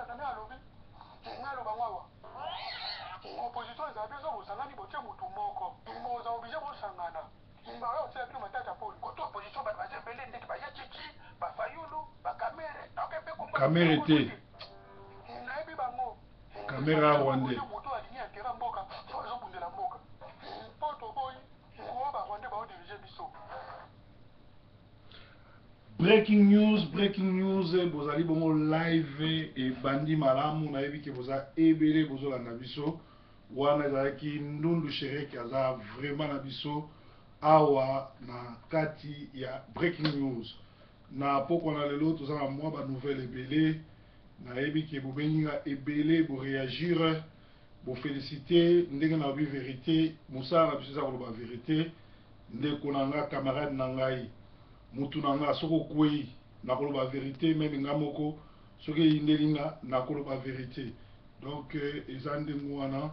Tolanda nde alobi. Naloba ngo awa. Opposition ezala biso bosangani botie mutu moko. Boza oblige bosangana. Baoya kotiela bino matata poni. Kote opposition batu baza ebele ndeti ba ye tshitshi, ba fayulu, ba kamere. Nayoki pe kombo ya Kamere mutu te. moko te. Nayebi bango. Kamere a rwandais. Botie mutu oyo alingi interet ya mboka po azo bundela mboka. Po toboyi oyo ba rwandais bao diriger biso. Breaking news, breaking news, bozali bongo live ebandi malamu, nayebi ke boza ebele bozolanda biso. Wana ezalaki Ndundu Sherek aza vraiment na biso awa na kati ya breaking news. Na pokwa na lelo toza na mwa ba nouvelle ebele, nayebi ke bobengi nga ebele bo reagir, bo feliciter ndenge nalobi verite, mosala na biso eza koloba verite. Ndeko na nga, camarade na ngai, mutu na nga soki okweyi nakoloba verite meme nga moko soki eyindeli nga nakoloba verite donc eza ndenge wana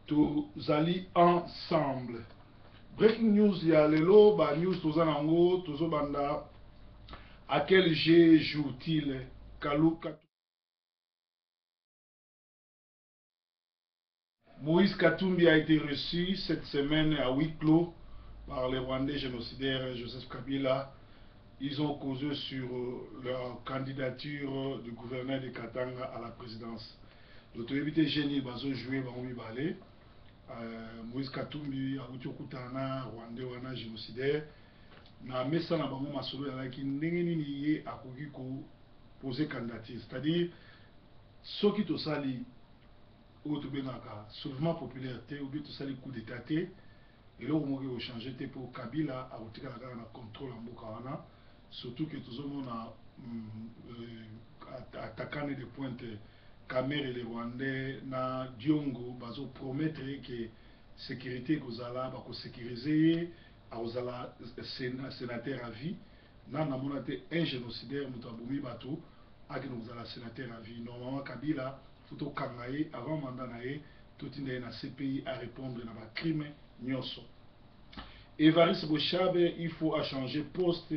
tozali ensemble. Breaking news ya lelo ba news toza na yango tozobanda à quel jeu joue-t-il Kalu Moïse Katumbi a été reçu cette semaine à huis clos par les Rwandais génocidaires Joseph Kabila. Ils ont causé sur leur candidature du gouverneur de Katanga à la présidence. Donc toyebi te jeu nini bazo jouer bango mibale. Moïse Katumbi awuti kokutana na Rwandais wana génocidaire na mesa na bango masolo ezalaki ndenge nini ye akoki ko poser candidature, c'est-à-dire soki tosali oyo tobengaka soulèvement populaire te ou bien tosali coup d'etat te, eloko moko ekochange te mpo Kabila akotikala kaka na contrôle ya mboka wana, surtout que tozomona attaquant de pointe Kamerhe le Rwandais na Diongo bazo promettre ye ke sécurité ekozala, bakosécuriser ye, akozala sénateur à vie. Na namona te un génocidaire moto abomi bato akende kozala sénateur à vie. Normalement Kabila faut tokanga ye avant mandat na ye, totinda ye na CPI à répondre na ba crime nyonso. Evariste Boshabe il faut achanger poste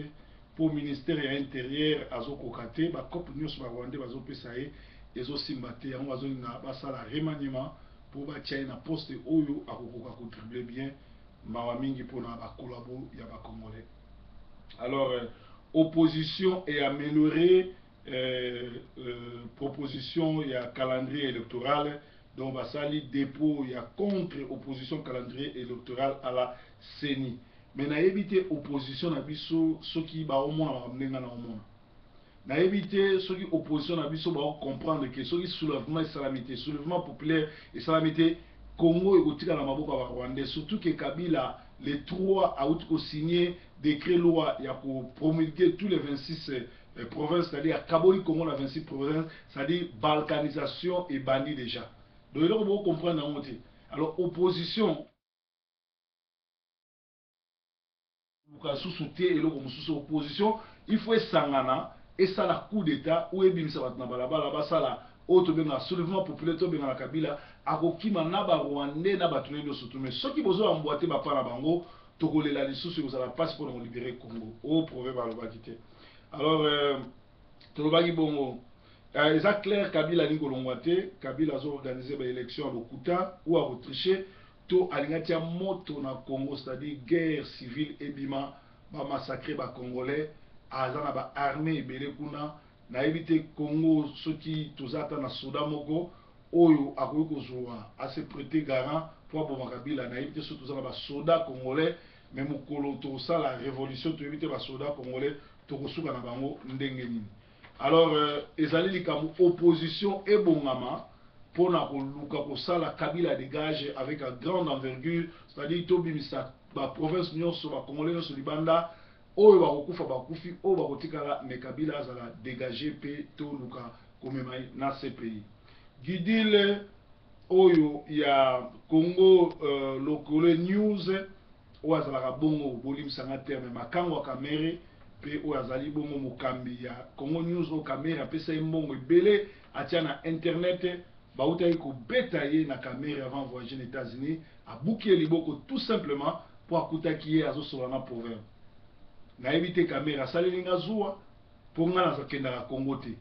po ministère ya intérieur azokoka te, ba cope nyonso ba Rwandais bazopesa ye ezosimba te, yango bazolinga basala remaniement po batia ye na poste oyo akokoka ko dribbler bien. Mawa mingi mpona ba collabo ya ba congolais. Alors opposition e améliorer proposition ya calendrier électoral, donc basali dépôt ya contre opposition calendrier électoral à la CENI. Mais nayebi te opposition na biso soki baomona makambo ndenge na omona. Nayebi te soki opposition na biso bao comprendre que soki soulèvement esalami te, soulèvement populaire esalami te, Congo ekotikala na maboko ya ba Rwandais, surtout que Kabila le 3 auti ko signer décret loi ya ko promulguer tous les 26 provinces, c'est-à-dire akaboli Congo na 26 provinces, c'est-à-dire balkanisation ebandi déjà. Donc eloko boko comprendre yango te. Alors opposition luka susu te eloko mosusu, opposition il faut esangana esala coup d'état ou ebimisa bato na balabala basala oyo tobengaka soulèvement populaire, tobengana Kabila akokima na ba Rwandais na bato nyonso tu. Mais soki bozoyambwa te bapa na bango, tokolela lisusu, ekozala mpasi mpona kolibérer Congo. Oyo proverbe alobaki te. Alors tolobaki bongo, eza clair Kabila alingi kolongwa te. Kabila azoorganiser baélection ya lokuta ou akotricher to alingi atia moto na Congo, c'est-à-dire guerre civile ebima, bamassacre bacongolais. Aza na baarmée ebele kuna. Nayebi te Congo soki toza ata na soda moko oyo akoki kozwa ase prêter garant mpo aboma Kabila. Nayebi te soki toza na basoda congolais, mais mokolo tokosala révolution, toyebi te basoda congolais tokosuka na bango ndenge nini. Alors ezali likambo opposition ebongama mpona koluka kosala Kabila dégage avec un grande envergure, c'est-à-dire tobimisa baprovince nyonso, bacongolais nyonso libanda, oyo bakokufa bakufi, oyo bakotikala, mais Kabila azala dégage mpe toluka komema ye na CPI. Gidile oyo ya Congo Lokole News oyo azalaka bongo, bolimbisanga terme, makango ya Kamere mpe oyo azali bongo mokambi ya Congo News oyo Kamere apesa ye mbongo ebele atia na internet, bautaki kobeta ye na Kamere avant voyager na États-Unis, abuki ye liboko tout simplement mpo akutaki ye azosola na proverbe. Nayebi te Kamere asaleli nga zuwa mpo nga nazakendaka Congo te.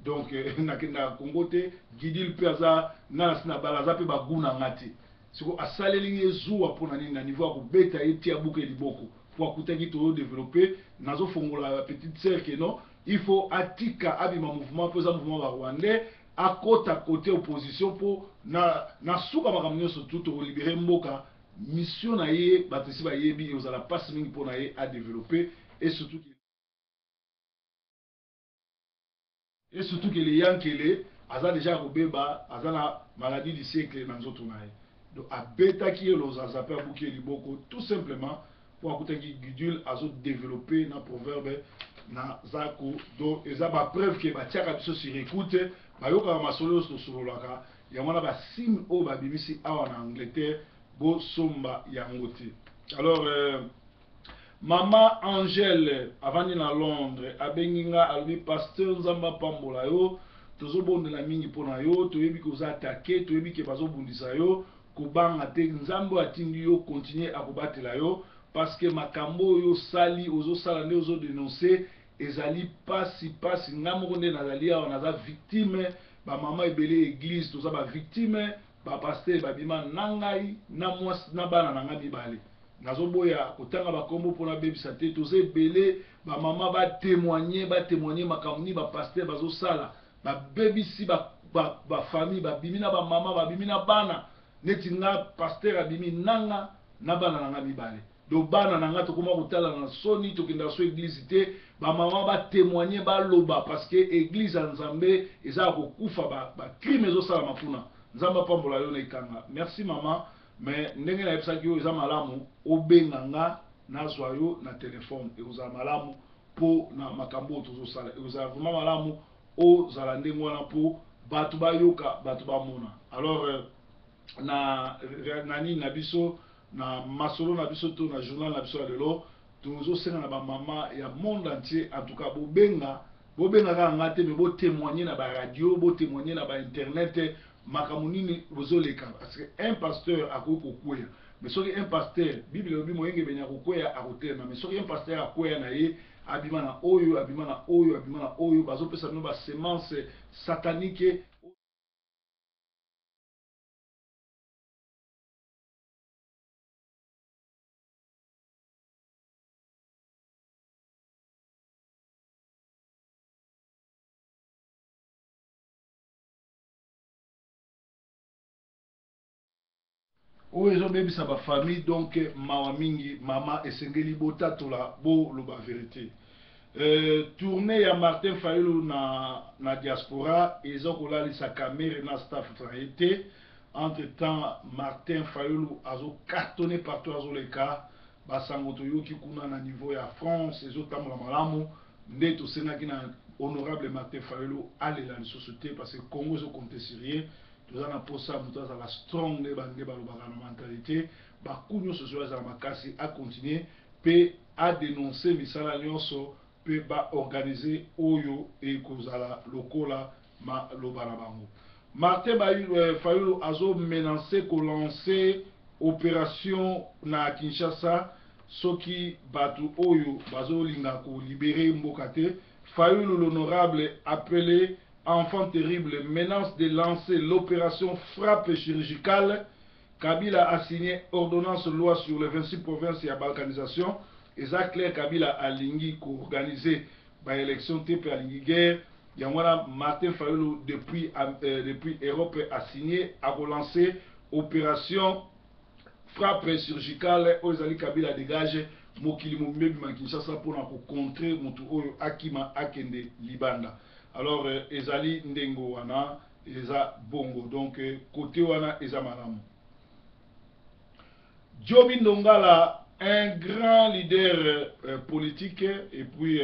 Donc nakendaka Congo te. Gidil mpe aza nga na si na bala, aza mpe bagu na nga te. Siko asaleli ye zuwa mpo na nini na niveau ya kobeta ye ti abuke liboko, mpo akutaki tozodeveloppe, nazofongola petite sœur ke non, il faut atika abima mouvement mpo eza mouvement ba Rwandais, akota côté opposition mpo na suka makambo nyonso tu tokolibere mboka. Mission na ye, bato esi bayebi, ekozala mpasi mingi mpo na ye adeveloppe, et surtout ke le yankele aza déjà ya kobeba, aza na maladie du siècle na nzoto na ye. Donc abetaki ye lozaza mpe abuki ye liboko, tout simplement mpo akutaki Gudule azodeveloppe na proverbe naza ko. Donc eza bapreuve ke batiaka biso sur écoute, bayokaka masolo nyonso tosololaka. Yango wana basime oyo babimisi awa na Angleterre, bosomba yango te. Alors mama Angèle avandi na Londres, abengi nga, alobi: "Pasteur, Nzambe apambola yo, tozobondela mingi mpo na yo. Toyebi ke oza attaqué, toyebi ke bazobundisa yo. Kobanga te, Nzambe oyo atindi yo continue akobatela yo, parce que makambo oyo osali, ozosala nde ozodenonce, ezali pasi pasi. Nga moko nde nazali awa, naza victime. Bamama ebele église toza bavictime. Bapasteur babima na ngai na mwasi na bana na ngai mibale. Nazoboya kotanga bakombo mpona bebisa te. Toza ebele, bamama batémoigne, batémoigne makambo nini bapasteur bazosala. Babebisi bafamille, ba, ba babimi na bamama, babimi na bana. Neti nga, pasteur abimi nanga na bana na nga mibale. Donc bana na nga tokóma kotala na soni, tokendaka so église te. Bamama batémoigne, baloba, parce que église ya Nzambe eza ya kokufa, bacrime ba ezosalama kuna. Nzambe apambola yo na ekanga. Merci mama. Mais ndenge nayebisaki yo, eza malamu obenga nga, nazwa yo na telefone, ekozala malamu mpo na makambo oyo tozosala. Ekozala vraiment malamu ozala ndenge wana mpo bato bayoka, bato bamona. Alors na nini na biso, na masolo na biso to na journal na biso ya lelo, tozosenga na bamama ya monde entier, en tout cas bobenga, bobenga kaka nga te, mais botémoigne na baradio, botémoigne na bainternet makambo nini bozoleka. Parce que un pasteur akoki kokweya, mais soki un pasteur, Bible elobi moyengebeni akokweya, akotelema, mais soki un pasteur akweya na ye, abima na oyo, abima na oyo, abima na oyo, bazopesa bino basemence satanique oyo ezobebisa bafamille. Donc mawa mingi, mama, esengeli botatola, boloba vérité. Tournée ya Martin Fayulu na diaspora eza kolalisa Kamerhe na staff na ye te. Entre temps Martin Fayulu azocartonne partout, azoleka. Basango toyoki kuna na niveau ya France ezotambola malamu. Nde tosengaki na honorable Martin Fayulu alela lisusu te, parce que Congo ezocompte sur ye. Toza na mposa moto azala strong, nde bange balobaka na mentalité baku nyonso soki azala makasi, acontinue mpe adénonce misala nyonso mpe baorganize oyo ekozala lokola maloba na bango. Martin Fayulu azomenace kolance opération na Kinshasa soki bato oyo bazolinga kolibere mboka te. Fayulu l'honorable, appelé enfant terrible, menace de lancer l'opération frappe chirurgicale. Kabila a signé ordonnance loi sur les 26 provinces ya balkanisation. Eza clair, Kabila alingi koorganiser baélection te mpe alingi guerre. Yango wana Martin Fayulu depuis Europe a signé, akolancer opération frappe chirurgicale oyo ezali Kabila dégage. Mokili mobimba ebima Kinshasa mpona kocontre motu oyo akima akende libanda. Alors ezali ndenge wana, eza bongo. Donc côté wana eza malamu. Diomi Ndongala, un grand leader politique et puis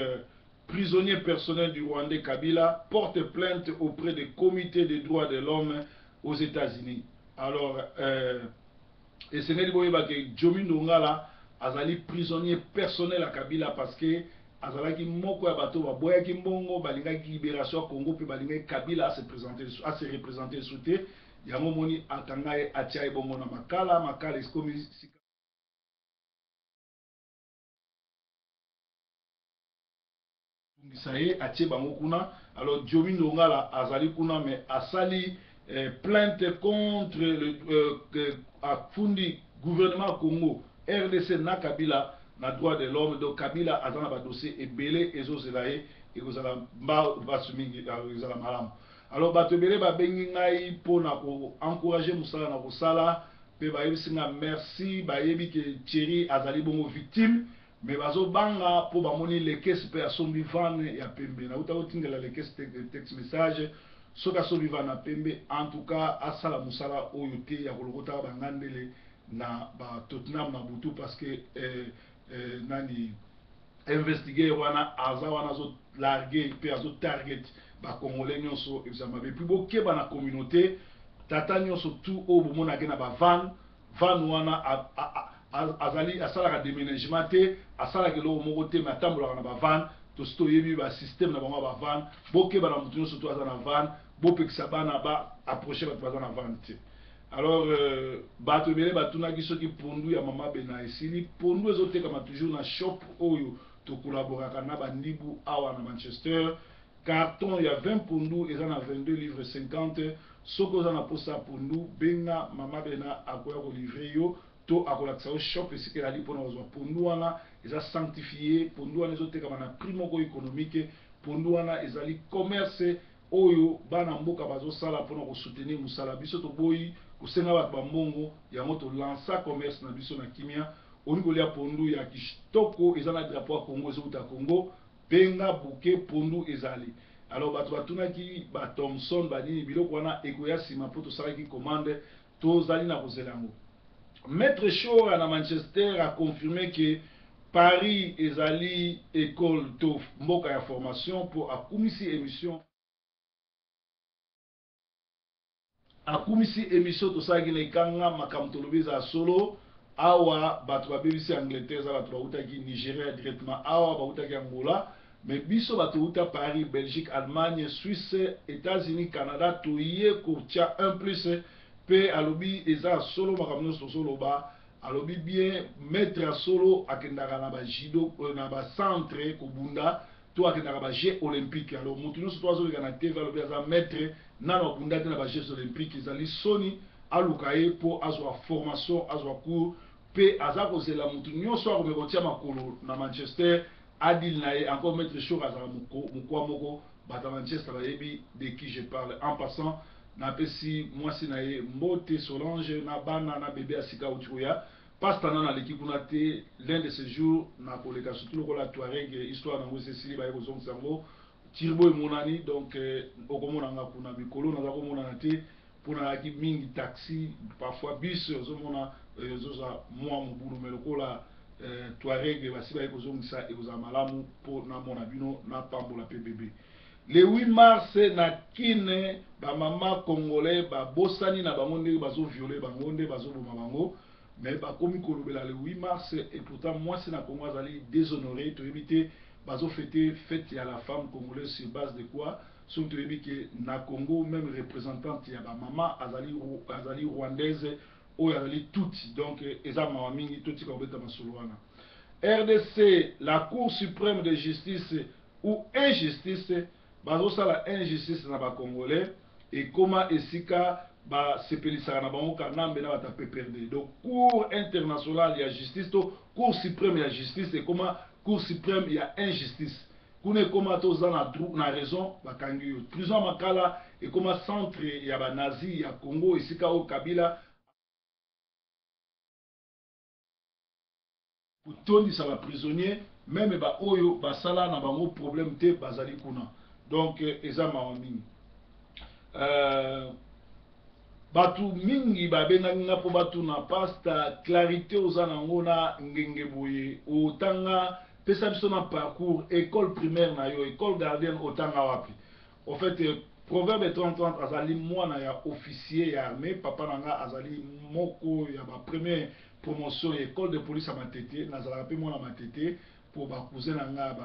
prisonnier personnel du Rwandais Kabila, porte plainte auprès des comités des droits de l'homme aux États-Unis. Alors, esengeli boyeba ke Diomi Ndongala azali prisonnier personnel ya Kabila, parce que azalaki moko ya bato baboyaki mbongo, balingaki libération ya Congo mpe balingaki Kabila ase représente esu te. Yango moni akanga ye, atia ye bongo na Makala. Makala ekomi sika tungisa ye, atie bango kuna. Alors Diomi Ndongala azali kuna, mais asali plainte contre le afundi gouvernement Congo RDC na Kabila na droit de l'homme. Donc Kabila aza na badossier ebele ezozela ye, ekozala basu mingi, ezala malamu. Alors bato ebele babengi ngai mpona koencourager mosala na kosala, mpe bayebisi nga merci. Bayebi ke Thierry azali bongo victime, mais bazobanga mpo bamoni Lekesi mpe asombi van ya pembe. Nauta kotindela Lekesi texte message. Soki asombi van ya pembe, en tout cas asala mosala oyo te ya kolokotaka bangandele na batottenham na butu, parce que nani investiguer wana aza wana, azolarguer mpe azotarget bacongolais nyonso, ezala mabe. Puis bokeba na communauté, tata nyonso tu oyo bomonake na bavan van wana, azali asalaka déménagement te, asalaka eloko moko te, mais atambolaka na bavan. Tosi toyebi basystème na bango ya bavan. Bokeba na motu nyonso to aza na van, bopekisa bana baapproche bato baza na van te. Alors bato ebele batunaki soki pondu ya Mama Bena esili. Pondu ezotekama toujours na shop oyo tokolaboraka na bandibu awa na Manchester. Carton ya 20 pondu eza na 22 livre 50. Soki oza na posa ya pondu, benga Mama Bena, akoya kolivrer yo to akolakisa yo shop esika ezali mpona kozwa pondu wana. Eza sanctifié, pondu wana ezotekama na prix moko économique. Pondu wana ezali commerce oyo bana mboka bazosala mpona kosoutenir mosala. Biso toboyi kosenga bato bambongo, yango tolansa commerce na biso na kimia. Olingi kolia pondu ya kitoko, eza na drapeau ya Congo, ezouta Congo, benga buke, pondu ezali. Alors bato batunaki bathomson, banini, biloko wana ekoya nsima mpo tosalaki commande, tozali na kozela yango. Maître Shora na Manchester aconfirme ke Paris ezali école to mboka ya formation, mpo akumisi émission, akumisi émission tosalaki na ekanga. Makambo tolobi ezala solo. Awa bato babebisi Angleterre eza bato bautaki Nigeria directement, awa bautaki Angola, mais biso bato euta Paris, Belgique, Allemagne, Suisse, États-Unis, Canada, toye kotia un plus. Mpe alobi eza solo makambo nyonso tozoloba. Alobi bien, maître ya solo akendaka na bajudo, na bacentre kobunda to akendaka bajeux olympique. Alors moto nyonso to azoleka na TV, alobi aza maître, nano abunda te na bajeux olympique, ezali soni. Aluka ye mpo azwa formation, azwa cours. Mpe aza kozela motu nyonso akomeka kotia makolo na Manchester, adile na ye encore. Maître Shor azala mokwa moko, bato ya Manchester bayebi de qui je parle. En passant, napesi mwasi na ye mbote, Solange, na bana na bebe ya sika auti koya. Pasta nano aleki kuna te, l'un de ces jours nakoleka, surtout lokola Touareg, histoire nango esesili, baye kozongisa yango, turbo emonani. Donc okomona nga kuna. Mikolo naza komonana te mpo nazalaki mingi taxi, parfois bus, ozomona ezozwa mwa mobulu, mais lokola Touareg basi baye kozongisa, ekozala malamu mpo namona bino, napambola mpe bebe. Le 8 mars na Kine, bamama congolais babosani na bango ndenge bazovioler bango, nde bazoboma bango, mais bakomi kolobela le 8 mars. Et pourtant mwasi na Congo azali déshonoré. Toyebi te bazofêter fête ya la femme congolaise sur base de quoi, soki toyebi ke na Congo même représentante ya bamama azali rwandaise oyo azali tutsi. Donc eza mawa mingi, totika kobeta masolo wana. RDC, la Cour suprême de justice ou injustice, bazosala injustice na bacongolais, ekóma esika basepelisaka na bango Kanambe na bato ya PPRD. Donc Cour internationale ya justice to Cour suprême ya justice ekóma Cour suprême ya injustice. Kuna ekóma toza na raison, bakangi yo. Prison ya Makala ekóma centre ya banazi ya Congo, esika oyo Kabila kotondisa baprisonnier, même baoyo basala na bango problème te bazali kuna. Donc eza mawa mingi. Bato mingi babengaki nga mpo batuna: "Pasta, clarité oza nango na ngenge boye, otanga, pesa biso na parcours école primaire na yo, école gardienne, otanga wapi?" En fait, Proverbe 30 azali mwana ya officier ya armée. Papa na nga azali moko ya bapremière promotion ya école de police ya Matete. Nazalaka mpe mwana Matete mpo bacousin na nga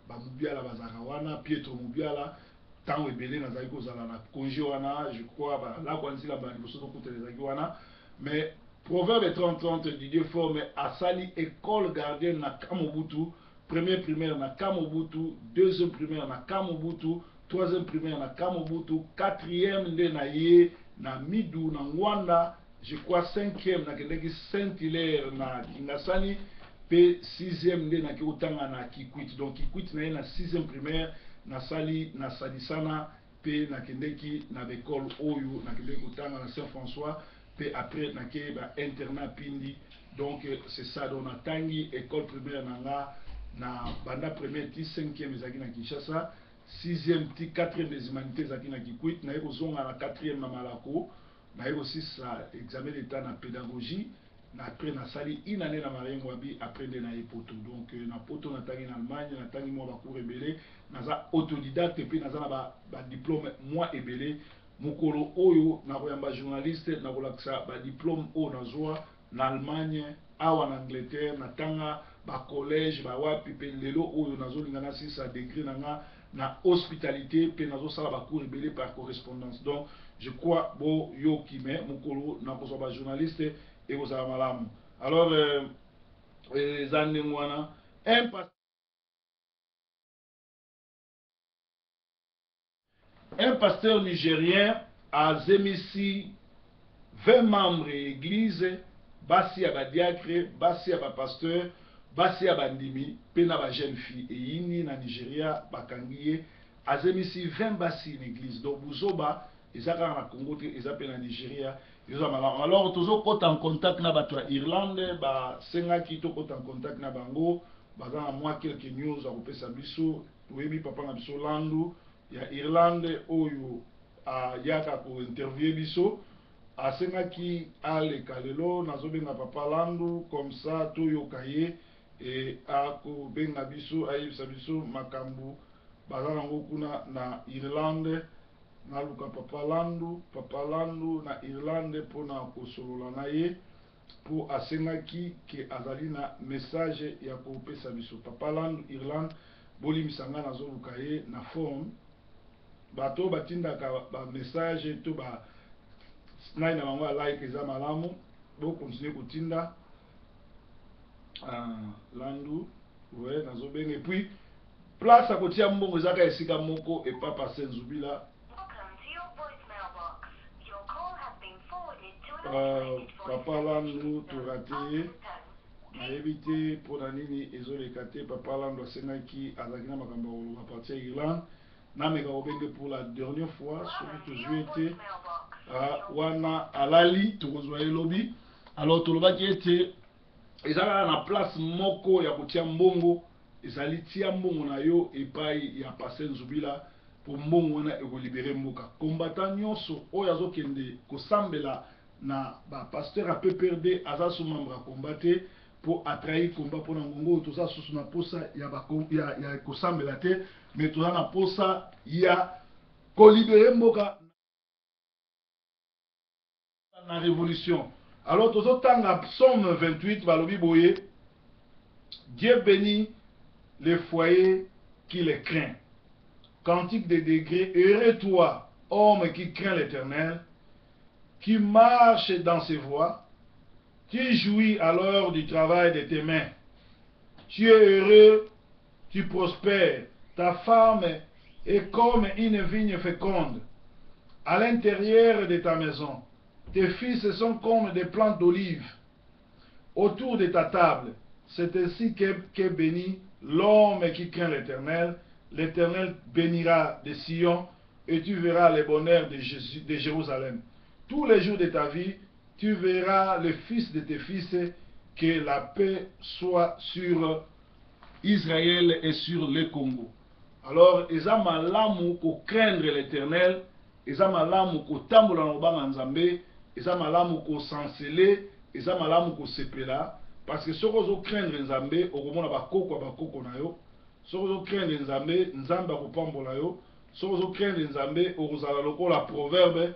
bamubiala bazalaka wana, Pietro Mubiala. Ntango ebele nazali kozala na congé wana, je crois balakwa nzila bala liboso tokutana ezalaki wana. Mais Proverbe 30 Didier Forme asali école gardienne na Kamobutu, première primaire na Kamobutu, deuxième primaire na Kamobutu. Troisième primaire na Camp Mobutu, quatrième nde na ye na Midu na Ngwanda, je crois cinquième nakendeki Saint Hilaire na Kingasani pe sixième nde nake kotanga na Kikwit. Donc Kikwit na ye na sixième primaire nasali na Sadisana pe nakendeki na b'ecole oyo nakendeki kotanga na Saint François pe après nake ba internat Pindi. Donc c'est ça, donc natangi ecole primaire na nga na banda première ti cinquième ezalaki na Kinshasa, sixième ti quatrième des humanités ezalaki na Kikwit, naye kozonga na quatrième na Malako, naye kosisa examen d'etat na pédagogie, na après nasali une année na Marien Ngouabi, après nde naye poto. Donc na poto natangi na Allemagne, natangi mwa ba cours ebele, naza autodidacte pe naza na ba diplôme mwa ebele. Mokolo oyo nakoyamba journaliste nakolakisa ba diplôme oyo nazwa na Allemagne, awa na Angleterre, natanga ba collège ba wapi, pe lelo oyo nazolinga nasilisa degré na nga na hospitalité pe nazosala ba cours ebele par correspondance. Donc je crois boyoki, mais mokolo nakozwa ba journaliste ekozala malamu. Alors eza ndenge wana. Un pasteur nigérien azemisi 20 membres ya église, basi ya ba diacre, basi ya ba pasteur, basi ya bandimi pe na ba jeune fille. Eyindi na Nigeria, bakangi ye, azemisi 20 basi na église. Donc buzoba eza kaka na Congo te, eza pe na Nigeria. Eza malamu. Alors tozokota en contact na bato ya Irlande, basengaki tokota en contact na bango, baza na mwa quelques news ya kopesa biso. Toyebi papa na biso Landu ya Irlande oyo ayaka ko-interviewer biso, asengaki aleka lelo. Nazobenga papa Landu comme ça toyoka ye e akobenga biso ayebisa biso makambo baza nango kuna na Irlande. Naluka papa Landu, papa Landu na Irlande mpona kosolola na ye, mpo asengaki ke azali na message ya kopesa biso. Papa Landu Irlande, bolimbisa nga, nazoluka ye na phone. Bato batindaka ba message to ba nai na bango ya like, eza malamu, bokontinue kotinda. Landu, ouais, nazobenga. Et puis place akotia mbongo ezaka esika moko epa Pasteur Nzubila. Papa Landu, torater ye, nayebi te mpona nini ezoleka te. Papa Landu asengaki, azalaki na makambo ya koloba partir ya Irlande. Nameka kobenge pour la dernière fois, soki tozwi ete wana alali, tokozwa ye lobi. Alors tolobaki ete eza kaka na place moko ya kotia mbongo, ezali tia mbongo na yo epai ya Pasteur Nzubila, po mbongo wana ekolibérer mboka. Combattant nyonso oyo azokende kosambela na bapasteur ya PPRD aza su membre ya combat te, mpo atrahir combat. Mpona ngongo oyo toza susu na posa ya kosambela te, mais toza na posa ya kolibérer mboka na révolution. Alors tozotanga Psaume 28, balobi boye: Dieu bénit les foyers qui les craint. Cantique des degrés. Heureux toi, homme qui craint l'Éternel, qui marche dans ses voies. Tu jouis alors du travail de tes mains. Tu es heureux, tu prospères. Ta femme est comme une vigne féconde à l'intérieur de ta maison. Tes fils sont comme des plantes d'olive autour de ta table. C'est ainsi qu'est béni l'homme qui craint l'Éternel. L'Éternel bénira de Sion et tu verras le bonheur de Jésus, de Jérusalem. Tous les jours de ta vie, tu verras le fils de tes fils, que la paix soit sur Israël et sur le Congo. Alors, eza malamu ko craindre l'Éternel, eza malamu kotambola na kobanga Nzambe, eza malamu kosansele, eza malamu kosepela, parce que soki ozocraindre Nzambe, okomona bakoko ya bakoko na yo. Soki ozocraindre Nzambe, Nzambe akopambola yo. Soki ozocraindre Nzambe, okozala lokola proverbe: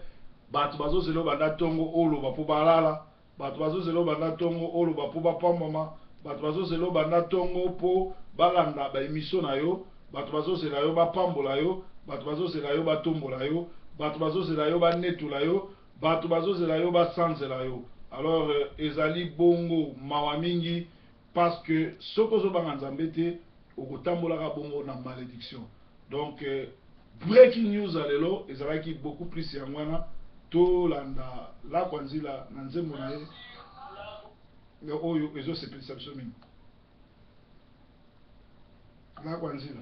bato bazozela obanda ntongo oloba mpo balala, bato bazozela obanda ntongo oloba mpo bapambwama, bato bazozela obanda ntongo mpo balanda baémission na yo, bato bazozela yo bapambola yo, bato bazozela yo batombola yo, bato bazozela yo banetola yo, bato bazozela yo basanzela yo. Alors ezali bongo mawa mingi, parce que soki ozobanga Nzambe te, okotambolaka bongo na malédiction. Donc Breaking news ya lelo ezalaki beaucoup plus yango wana. Tolanda Lakwa Nzila na nzembo na ye oyo ezosepelisa biso mingi, Lakwa Nzila.